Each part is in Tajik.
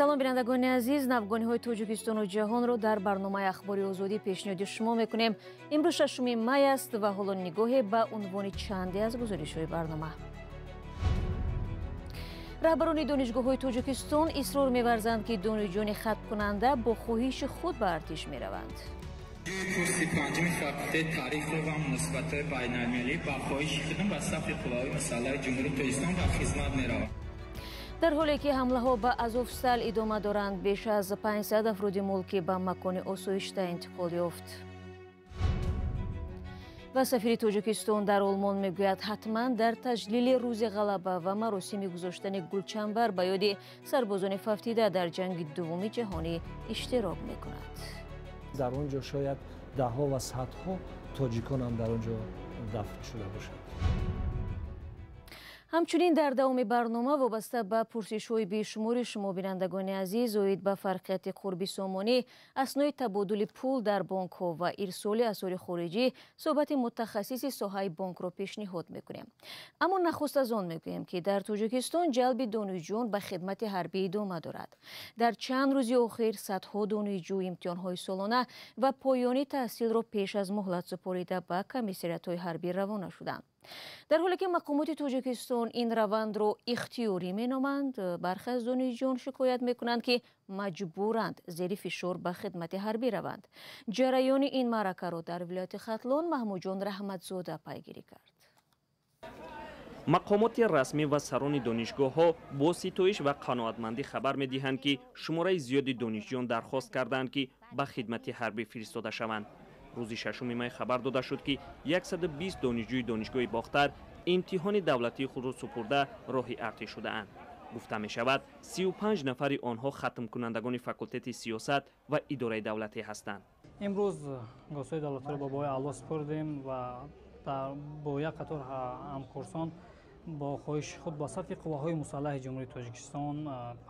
Салом, бинандагони азиз. Навгониҳои Тоҷикистону ҷаҳонро дар барномаи Ахбори Озодӣ пешниҳоди шумо мекунем. Имрӯз 6 май аст ва ҳоло нигоҳе ба унвони чанде аз гузоришҳои барнома. Раҳбарони донишгоҳҳои Тоҷикистон исрор меварзанд, ки донишҷӯёни хатмкунанда бо хоҳиши худ ба артиш мераванд. Курси панҷуми факултети таърихро ва муносибатҳои байналмилалӣ ба хоҳиши худам ба сафи қувваҳои мусаллаҳи Ҷумҳурии Тоҷикистон ба хизмат меравам. Дар ҳоле ки ҳамлаҳо ба Азовстал идома доранд, беш аз 500 афроди мулкӣ ба макони осоишта интиқол ёфт. Ва сафири Тоҷикистон дар Олмон мегӯяд, ҳатман дар таҷлили Рӯзи Ғалаба ва маросими гузоштани гулчанбар ба ёди сарбозони фавтида дар Ҷанги Дуввуми Ҷаҳонӣ иштирок мекунад. Дар он ҷо шояд даҳҳо ва садҳо тоҷикон ҳам дар он ҷо дафн шуда бошанд. Ҳамчунин дар давоми барнома вобаста ба пурсишҳои бешумори шумо, бинандагони азиз, оид ба фарқияти қурби сомонӣ, аснои табодули пул дар бонкҳо ва ирсоли асъори хориҷӣ суҳбати мутахассиси соҳаи бонкро пешниҳод мекунем. Аммо нахуст аз он мегӯем, ки дар Тоҷикистон ҷалби донишҷӯён ба хидмати ҳарбӣ идома дорад. Дар чанд рӯзи охир садҳо донишҷӯ имтиҳонҳои солона ва поёни таҳсилро пеш аз муҳлат супорида, ба комиссариятҳои ҳарбӣ равона шуданд. Дар ҳоле ки мақомоти Тоҷикистон ин равандро ихтиёрӣ меноманд, бархе аз донишҷӯён шикоят мекунанд, ки маҷбуранд зери фишор ба хидмати ҳарбӣ раванд. Ҷараёни ин маъракаро дар вилояти Хатлон Маҳмудҷон Раҳматзода пайгирӣ кард. Мақомоти расмӣ ва сарони донишгоҳҳо бо ситоиш ва қаноатмандӣ хабар медиҳанд, ки шумораи зиёди донишҷӯён дархост карданд, ки ба хидмати ҳарбӣ фиристода шаванд. Рӯзи 6 май хабар дода шуд, ки 120 донишҷӯи донишгоҳи Бохтар имтиҳони давлатии худро супурда, роҳи артиш шудаанд. Гуфта мешавад, 35 нафари онҳо хатмкунандагони факултети сиёсат ва идораи давлатӣ ҳастанд. Имрӯз госҳои давлатиро ба бобои Алло супурдем ва бо як қатор ҳамкурсон бо хоҳиши худ ба сафи қувваҳои мусаллаҳи Ҷумҳурии Тоҷикистон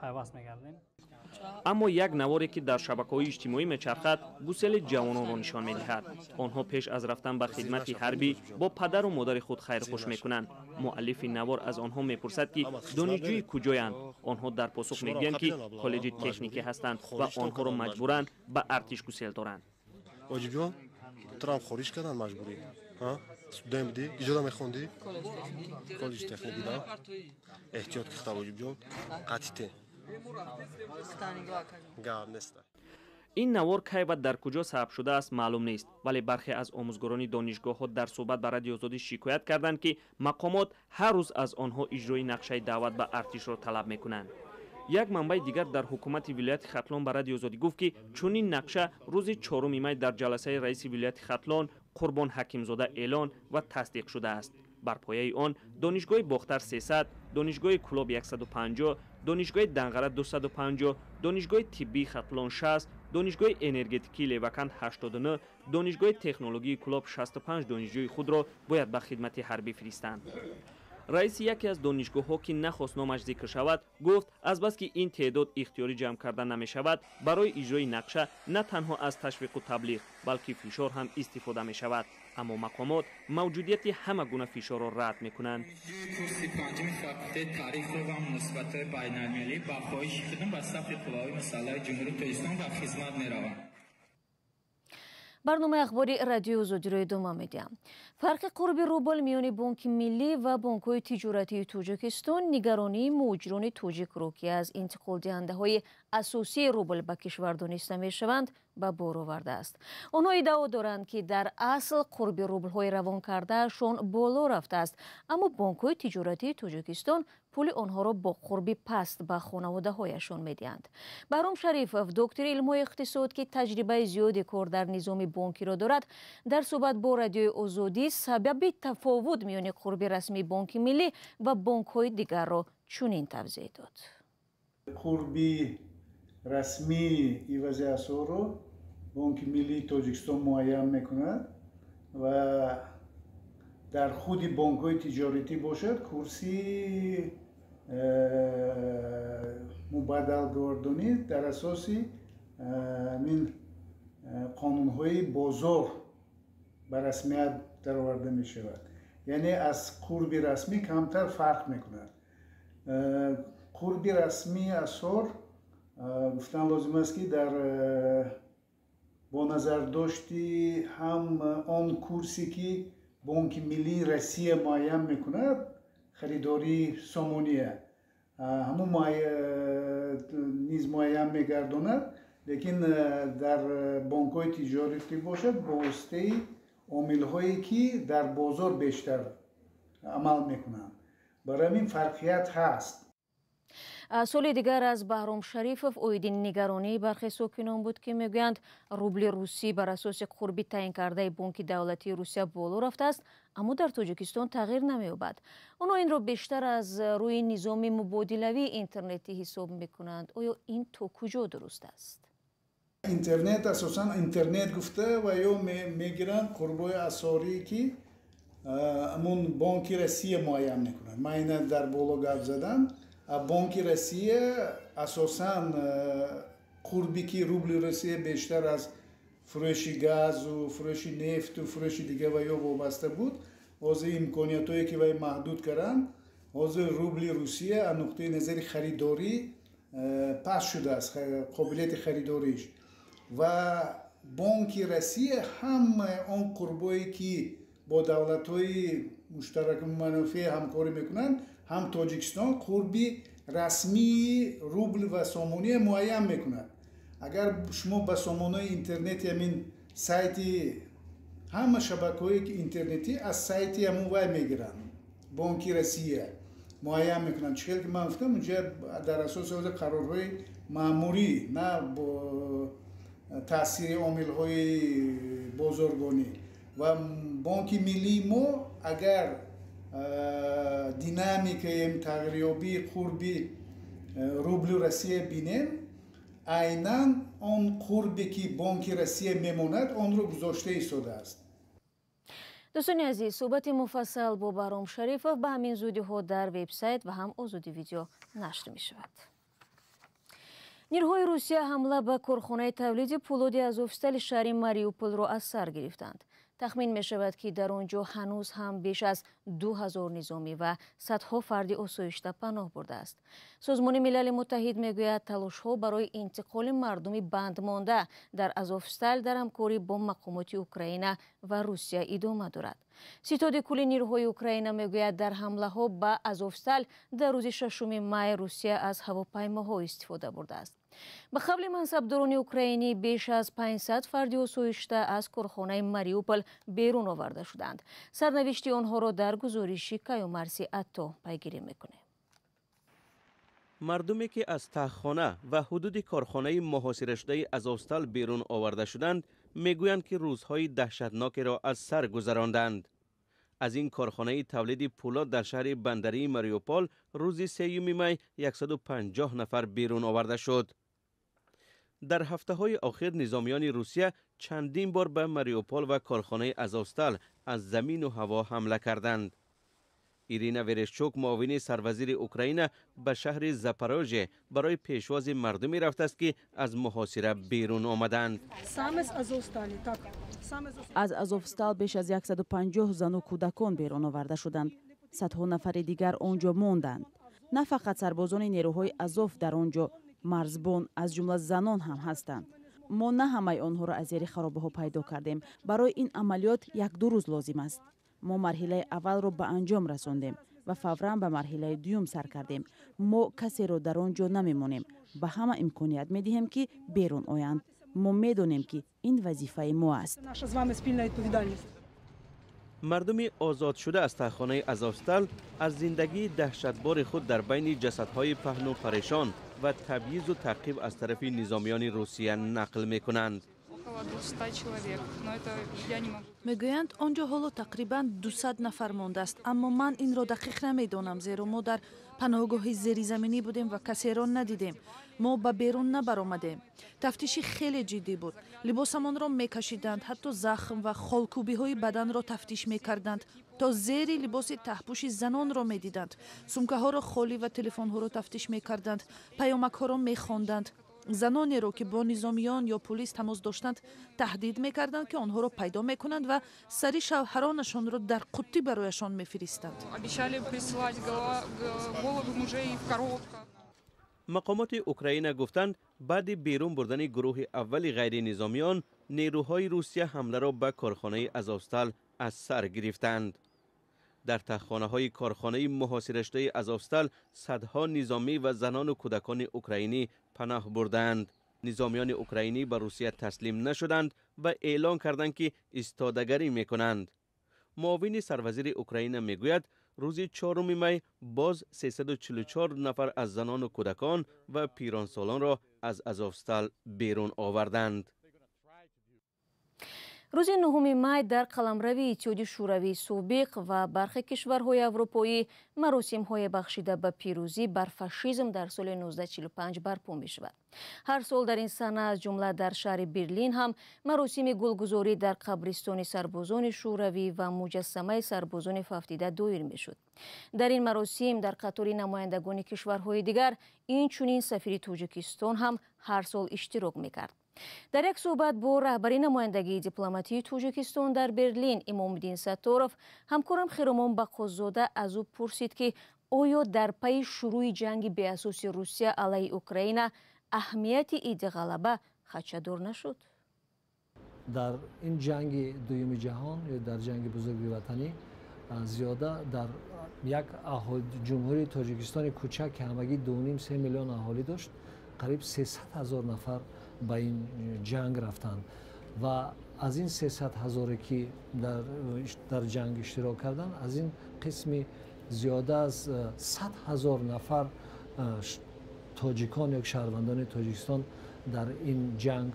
пайваст мегардем. Аммо як наворе, ки дар шабакаҳои иҷтимоӣ мечархад, гусели ҷавононро нишон медиҳад. Онҳо пеш аз рафтан ба хидмати ҳарбӣ бо падару модари худ хайрхуш мекунанд. Муаллифи навор аз онҳо мепурсад, ки донишҷӯи куҷоянд. Онҳо дар посух мегӯянд, ки коллеҷи техникӣ ҳастанд ва онҳоро маҷбуранд ба артиш гусел доранд. Оҷибҷон, туро хориш карданд маҷбурӣ? Студент будӣ? Иҷода мехондӣ? Коллеҷи техникӣ да? Эҳтиёт кихта, Оҷибҷон, қатите гап нест. Ин навор кай ва дар куҷо сабт шудааст, маълум нест, вале бархе аз омӯзгорони донишгоҳҳо дар суҳбат ба Радиои Озодӣ шикоят карданд, ки мақомот ҳар рӯз аз онҳо иҷрои нақшаи даъват ба артишро талаб мекунанд. Як манбаи дигар дар ҳукумати вилояти Хатлон ба Радиои Озодӣ гуфт, ки чунин нақша рӯзи 4 май дар ҷаласаи раиси вилояти Хатлон Қурбон Ҳакимзода эълон ва тасдиқ шудааст. Бар пояи он донишгоҳи Бохтар 300, донишгоҳи Кӯлоб 150, донишгоҳи Данғара 250, донишгоҳи тиббии Хатлон 60, донишгоҳи энергетикии Леваканд 89, донишгоҳи технологии Кӯлоб 65 донишҷӯи худро бояд ба хидмати ҳарбӣ фиристанд. Раиси яке аз донишгоҳҳо, ки нахост номаш зикр шавад, гуфт, азбаски ин теъдод ихтиёрӣ ҷамъ карда намешавад, барои иҷрои нақша на танҳо аз ташвиқу таблиғ, балки фишор ҳам истифода мешавад. Аммо мақомот мавҷудияти ҳама гуна фишорро рад мекунанд. Курси панҷуми факултети таърихро ва муносибатҳои байналмилалӣ ба хоҳиши худам ба сафи қувваҳои мусаллаҳи Ҷумҳурии Тоҷикистон ба хизмат меравам. Барномаи Ахбори Радиои Озодиро идома медиҳам. Фарқи қурби рубл миёни Бонки Миллӣ ва бонкҳои тиҷоратии Тоҷикистон нигаронии муҳоҷирони тоҷикро, ки аз интиқолдиҳандаҳои асосии рубл ба кишвар дониста мешаванд, ба бор овардааст. Онҳо иддао доранд, ки дар асл қурби рублҳои равон кардаашон боло рафтааст, аммо бонкҳои тиҷоратии Тоҷикистон пули онҳоро бо қурби паст ба хонаводаҳояшон медиҳанд. Баҳром Шарифов, доктори илмҳои иқтисод, ки таҷрибаи зиёди кор дар низоми бонкиро дорад, дар суҳбат бо Радиои Озодӣ сабаби тафовут миёни қурби расмии Бонки Миллӣ ва бонкҳои дигарро чунин тавзеҳ дод. Қурби расмии ивази асъорро Бонки Миллии Тоҷикистон муайян мекунад ва дар худи бонкҳои тиҷоратӣ бошад, курси мубаддалгардонӣ дар асоси ҳамин қонунҳои бозор ба расмият дароварда мешавад, яъне аз қурби расмӣ камтар фарқ мекунад. Қурби расмии асъор Гуфтан лозим аст, ки дар бо назардошти ҳам он курсе, ки Бонки Миллии Россия муайян мекунад, харидории сомония ҳамун низ муайян мегардонад, лекин дар бонкҳои тиҷоратӣ бошад, бо воситаи омилҳое, ки дар бозор бештар амал мекунанд. Барои ҳамин фарқият ҳаст. Суоли дигар аз Баҳром Шарифов оиди нигаронии бархе сокинон буд, ки мегӯянд, рубли русӣ бар асоси қурби таъинкардаи Бонки давлатии Русия боло рафтааст, аммо дар Тоҷикистон тағйир намеёбад. Онҳо инро бештар аз рӯи низоми мубодилавии интернетӣ ҳисоб мекунанд. Оё ин то куҷо дуруст аст? Интернет, асосан интернет гуфта ва ё мегиранд қурбои асъорие, ки ҳамун Бонки Россия муайян мекунад. Ман ина дар боло гап задам. Бонки Россия асосан қурби, ки рубли Россия бештар аз фурӯши газу фурӯши нефту фурӯши дига ва ё вобаста буд, ҳозир имкониятҳое, ки вай маҳдуд карданд, ҳозир рубли Русия аз нуқтаи назари харидорӣ паст шудааст, қобилияти харидориш. Ва Бонки Россия ҳамаи он қурбое, ки бо давлатҳои муштаракманофеъ ҳамкорӣ мекунанд, ҳам Тоҷикистон, қурби расмии рубл ва сомония муайян мекунад. Агар шумо ба сомонаи интернети, ҳамин сайти, ҳама шабакаҳое, ки интернетӣ, аз сайти ҳамун вай мегиранд, Бонки Россия муайян мекунанд. Чӣ хел ки ман гуфтам, унҷа дар асоси ҳозир қарорҳои маъмурӣ, на бо таъсири омилҳои бозоргонӣ. Ва Бонки Миллии мо агар динамикаи тағйирёбии қурби рублю Россия бинем, айнан он қурбе, ки Бонки Россия мемонад, онро гузошта истодааст. Дӯстони азиз, суҳбати муфассал бо Баҳром Шарифов ба ҳамин зудиҳо дар вебсайт ва ҳам Озоди Видео нашр мешавад. Нирӯҳои Русия ҳамла ба корхонаи тавлиди пӯлоди Азовстали шаҳри Мариуполро аз сар гирифтанд. Тахмин мешавад, ки дар он ҷо ҳанӯз ҳам беш аз 2000 низомӣ ва садҳо фарди осоишта паноҳ бурдааст. Созмони Милали Муттаҳид мегӯяд, талошҳо барои интиқоли мардуми бандмонда дар Азовстал дар ҳамкорӣ бо мақомоти Украина ва Русия идома дорад. Ситоди кулли нирӯҳои Украина мегӯяд, дар ҳамлаҳо ба Азовстал дар рӯзи 6 май Русия аз ҳавопаймоҳо истифода бурдааст. Ба қавли мансабдорони украинӣ, беш аз 500 фарди осоишта аз корхонаи Мариупол берун оварда шуданд. Сарнавишти онҳоро дар гузориши Каюмарси Атто пайгирӣ мекунем. Мардуме, ки аз таҳхона ва ҳудуди корхонаи муҳосирашудаи Азовстал берун оварда шуданд, мегӯянд, ки рӯзҳои даҳшатнокеро аз сар гузаронданд. Аз ин корхонаи тавлиди пӯлод дар шаҳри бандарии Мариупол рӯзи 3 май 150 нафар берун оварда шуд. Дар ҳафтаҳои охир низомиёни Русия чандин бор ба Мариупол ва корхонаи Азовстал аз замину ҳаво ҳамла карданд. Ирина Верешчук, муовини сарвазири Украина, ба шаҳри Запорожье барои пешвози мардуме рафтааст, ки аз муҳосира берун омаданд. Аз Азовстал беш аз 150 зану кӯдакон берун оварда шуданд. Садҳо нафари дигар он ҷо монданд. На фақат сарбозони нерӯҳои Азов дар он ҷо, марзбон, аз ҷумла занон ҳам ҳастанд. Мо на ҳамаи онҳоро аз зери харобаҳо пайдо кардем. Барои ин амалиёт як-ду рӯз лозим аст. Мо марҳилаи аввалро ба анҷом расондем ва фавран ба марҳилаи дуюм сар кардем. Мо касеро дар он ҷо намемонем, ба ҳама имконият медиҳем, ки берун оянд. Мо медонем, ки ин вазифаи мо аст. Мардуми озодшуда аз таҳхонаи Азовстал аз зиндагии даҳшатбори худ дар байни ҷасадҳои паҳну парешон ва табъизу таъқиб аз тарафи низомиёни Русия нақл мекунанд. Мегӯянд, он ҷо ҳоло тақрибан 200 нафар мондааст, аммо ман инро дақиқ намедонам, зеро мо дар паноҳгоҳи зеризаминӣ будем ва касеро надидем. Мо ба берун набаромадем. Тафтиши хеле ҷиддӣ буд. Либосамонро мекашиданд, ҳатто захм ва холкӯбиҳои баданро тафтиш мекарданд, то зери либоси таҳпӯши занонро медиданд. Сумкаҳоро холӣ ва телефонҳоро тафтиш мекарданд, паёмакҳоро мехонданд. Занонеро, ки бо низомиён ё пулис тамос доштанд, таҳдид мекарданд, ки онҳоро пайдо мекунанд ва сари шавҳаронашонро дар қуттӣ барояшон мефиристанд. Обещали присылать головы мужей в коробках. Мақомоти Украина гуфтанд, баъди берун бурдани гурӯҳи аввали ғайринизомиён, нерӯҳои Русия ҳамларо ба корхонаи Азовстал аз сар гирифтанд. Дар таххонаҳои корхонаи муҳосирашудаи Азовстал садҳо низомӣ ва занону кӯдакони украинӣ паноҳ бурдаанд. Низомиёни украинӣ ба Русия таслим нашуданд ва эълон карданд, ки истодагарӣ мекунанд. Муовини сарвазири Украина мегӯяд, рӯзи 4 май боз 344 нафар аз занону кӯдакон ва пиронсолонро аз Азовстал берун оварданд. Рӯзи 9 май дар қаламрави Иттиҳоди Шӯравии собиқ ва бархе кишварҳои аврупоӣ маросимҳое бахшида ба пирӯзӣ бар фашизм дар соли 1945 барпо мешавад. Ҳар сол дар ин сана, аз ҷумла дар шаҳри Берлин ҳам, маросими гулгузорӣ дар қабристони сарбозони шӯравӣ ва муҷассамаи сарбозони фавтида доир мешуд. Дар ин маросим дар қатори намояндагони кишварҳои дигар инчунин сафири Тоҷикистон ҳам ҳар сол иштирок мекард. Дар як суҳбат бо раҳбари намояндагии дипломатии Тоҷикистон дар Берлин Имомуддин Сатторов, ҳамкорам Хиромон Бақозода аз ӯ пурсид, ки оё дар пайи шурӯи ҷанги беасоси Русия алайҳи Украина аҳамияти Иди Ғалаба хадшадор нашуд? Дар ин ҷанги дуюми ҷаҳон ё дар ҷанги бузурги ватанӣ зиёда дар як ҷумҳурии Тоҷикистони кӯчак, ки ҳамагӣ 2,5-3 миллион аҳолӣ дошт, қариб 300 ҳазор нафар ба ин ҷанг рафтанд ва аз ин 300 ҳазоре, ки дар ҷанг иштирок карданд, аз ин қисми зиёда аз 100 ҳазор нафар тоҷикон ё шаҳрвандони Тоҷикистон дар ин ҷанг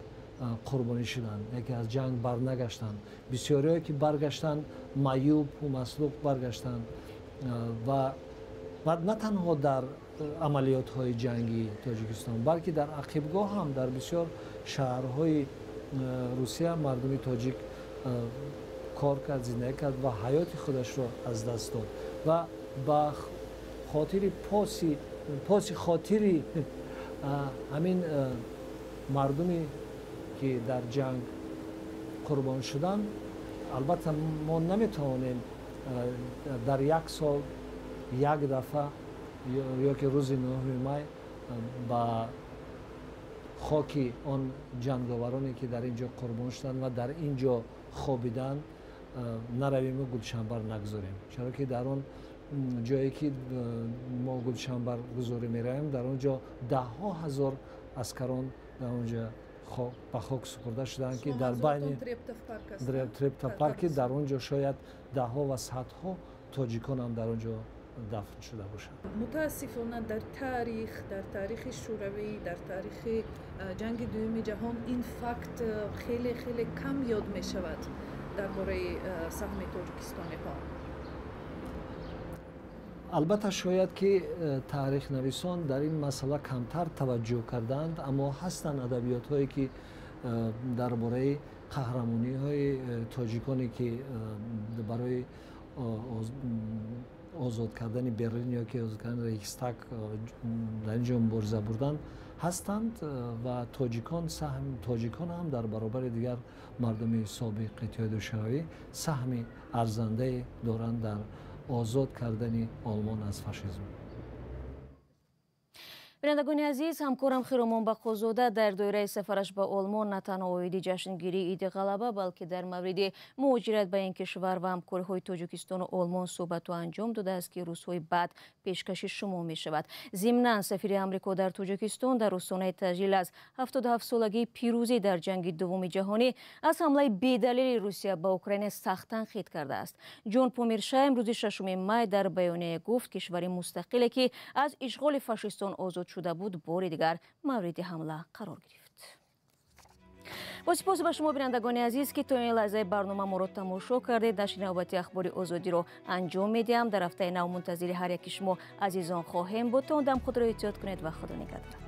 қурбонӣ шуданд, яке аз ҷанг барнагаштанд. Бисёриҳое, ки баргаштанд, маъюбу маслуб баргаштанд. Ва на танҳо дар амалиётҳои ҷангии Тоҷикистон, балки дар ақибгоҳ ҳам дар бисёр шаҳрҳои Русия мардуми тоҷик кор кард, зиндагӣ кард ва ҳаёти худашро аз даст дод. Ва ба хотири поси хотири ҳамин мардуме, ки дар ҷанг қурбон шуданд, албатта мо наметавонем дар як сол як дафъа ё ки рӯзи 9 май ба хоки он ҷанговароне, ки дар ин ҷо қурбон шуданд ва дар ин ҷо хобиданд, наравиму гулчанбар нагузорем, чаро ки дар он ҷое, ки мо гулчанбар гузорӣ меравем, дар он ҷо даҳҳо ҳазор аскарон дар он ҷо ба хок супурда шуданд, ки дар байни Трептов парки дар он ҷо шояд даҳҳо ва садҳо тоҷикон ҳам дар он ҷо дафн шуда бошанд. Мутаассифона, дар таърих, дар таърихи Шӯравӣ, дар таърихи ҷанги дуюми ҷаҳон ин факт хеле хеле кам ёд мешавад дар бораи саҳми тоҷикистониҳо. Албатта, шояд ки таърихнависон дар ин масъала камтар таваҷҷӯҳ карданд, аммо ҳастанд адабиётҳое, ки дар бораи қаҳрамониҳои тоҷиконе, ки барои озод кардани Берлин ё ки озод кардани Рейхстаг дар ин ҷо мубориза бурданд, ҳастанд. Ва тоҷикон саҳм, тоҷикон ҳам дар баробари дигар мардуми собиқ Иттиҳоди Шӯравӣ саҳми арзандае доранд дар озод кардани Олмон аз фашизм. Бинандагони азиз, ҳамкорам Хиромон Бақозода дар доираи сафараш ба Олмон на танҳо оиди ҷашнгирии Иди Ғалаба, балки дар мавриди муҳоҷират ба ин кишвар ва ҳамкориҳои Тоҷикистону Олмон суҳбату анҷом додааст, ки рӯзҳои баъд пешкаши шумо мешавад. Зимнан, сафири Амрико дар Тоҷикистон дар остонаи таҷлил аз 77-солагии пирӯзӣ дар ҷанги дуввуми ҷаҳонӣ аз ҳамлаи бедалили Русия ба Украина сахт танқид кардааст. Ҷон Помершайм рӯзи 6 май дар баёнияе гуфт, кишвари мустақиле, ки аз ишғоли фашистон озод шуда буд, бори дигар мавриди ҳамла қарор гирифт. Бо сипос ба шумо, бинандагони азиз, ки то ин лаҳзаи барнома моро тамошо кардед. Нашри навбати Ахбори Озодиро анҷом медиҳам. Дар ҳафтаи нав мунтазири ҳар яки шумо азизон хоҳем буд. То он дам худро эҳтиёт кунед ва Худо нигаҳдорад.